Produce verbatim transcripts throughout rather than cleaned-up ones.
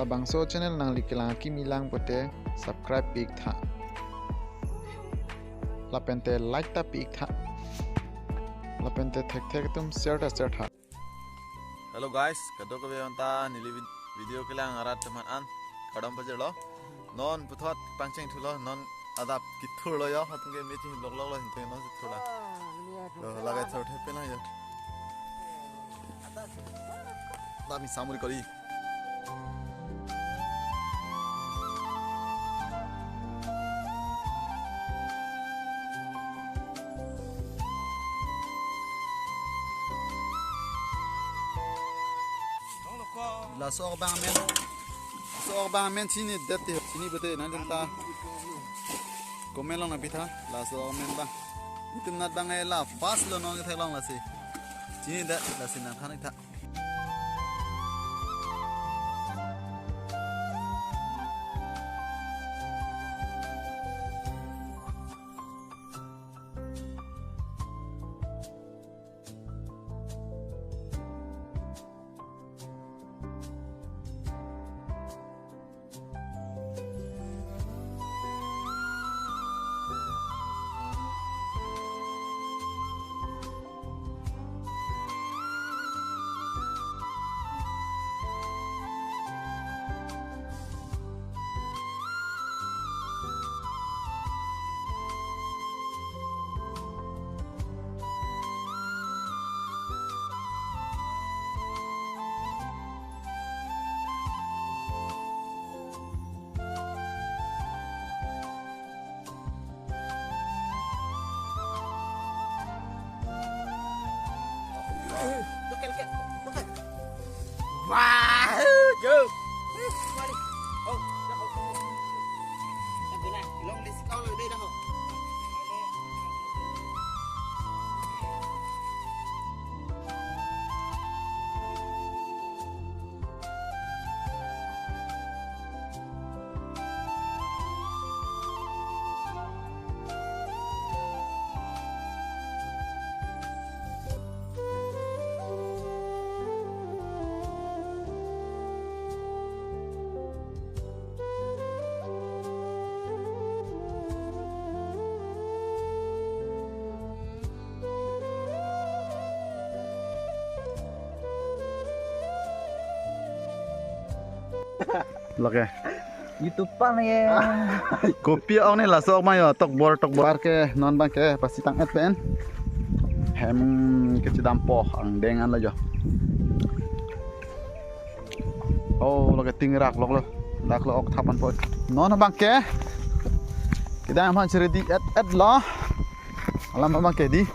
Bangso channel nangli kelang kimi lang pote subscribe pi-ik tha. Lapente like ta pi-ik tha. Lapente thekthe atum share ta share tha. Hello guys, kadokave anta neli vid-, video kelang arat teman an kardom pajirlo. Non puthot pangcheng thulo, non adap kithurlo yo, atum ke meeting lok lok lo, hintu non kithurlo. Lo, lagai thur thepen yo. Dami samuri kori. Laso abang amen. Laso abang amen chinidet ti, chini bete nangtum ta comment along nangpi tha, laso amen abang. Itum nat abang e la first lo non ketheklong lasi. Chinidet lasi nangthan-ik tha. Lake. YouTube pan ye. Kopi ong ne laso ma yo, tokbor tokbor ke non abang ke pasitang-et pen. Hem kechedampo angdeng an lo jo. Oh, lake tingrak lok lo. Dak lo ok thapan po. Non abang ke. Kedam aphan chiri di et et lo. Alam abang ke di.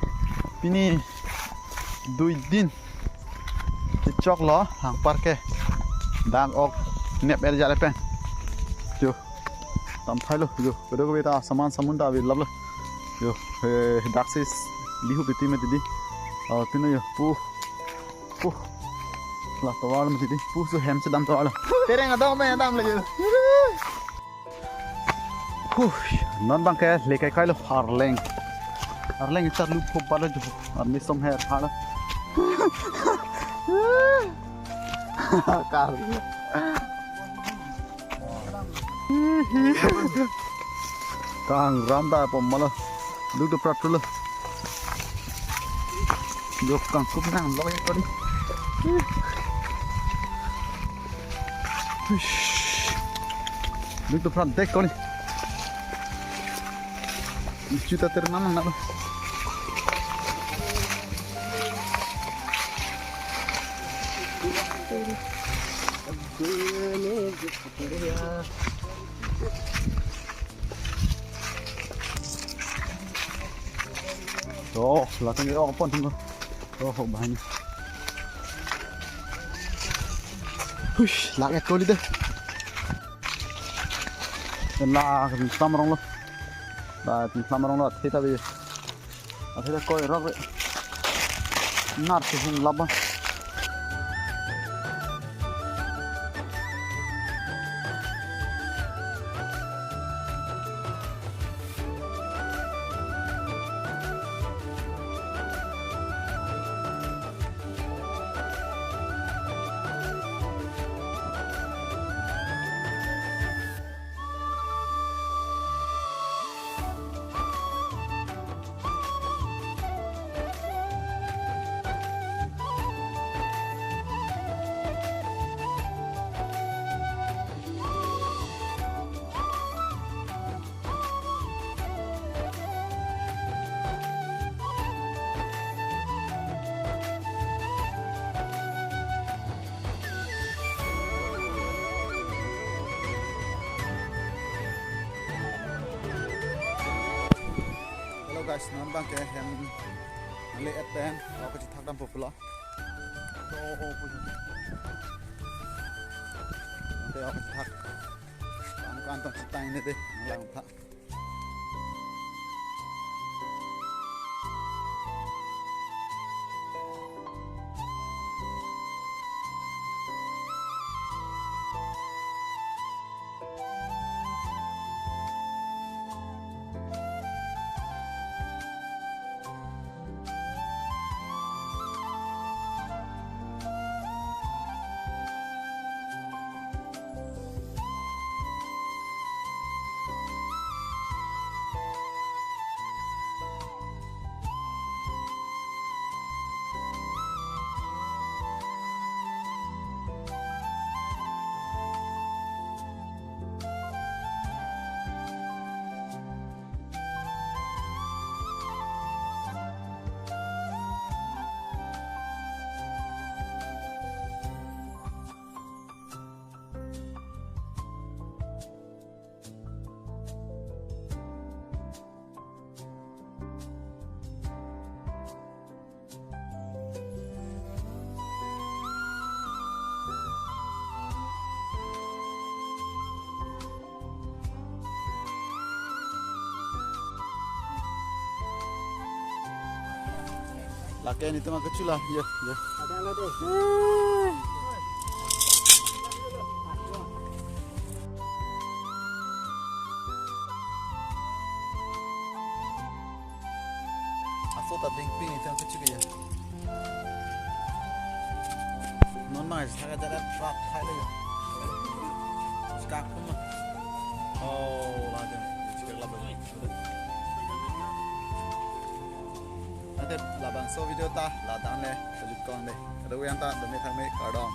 Pini dui din kechok lo, anpar ke dak ok nep er jale pen. Jo, tam thai lo, jo, kedo kebe ta saman samun ta avi lap lo. Jo, eh, dak sis lihu piti mati di. Oh, pino jo, pu, pu. La tovar mati di, pu su hem si dam tovar lo. Tereng adong me dam lagi. Huh, non abang ke le kai kai lo Arleng. Arleng itar lu pho balo jo. Army som her halo. Kar. Tang ram da pom malo. Duk duk prat lo. Duk kangkup nang lo ya kori. Hush. Duk duk prat dek kori. Juta ter namang nak. Oh, latung ke oh pon tung. Oh, oh, bahani. Hush, lak et kori de. La, tum sam rong lo. La, tum sam rong lo, theta be. Atheta koi rok re. Nar si hung laba. Guys, non abang ke hem nangle-et pen, o kachethak dampo pulo. O, o, pulo. Ante o kachethak. Ang kan tong chetang ne de, nanglang tha. Lake nelitum akechula, ye, ye. Ada lo deh. Aso ta dingping nelitum kechu ke ya. Non mai saka jalan rat thai le. Skak pun mah. Oh, ladang. Skak ladang. Ante labangso video ta ladak le, kajut kong le. Ada yang ta demi thang me kardom.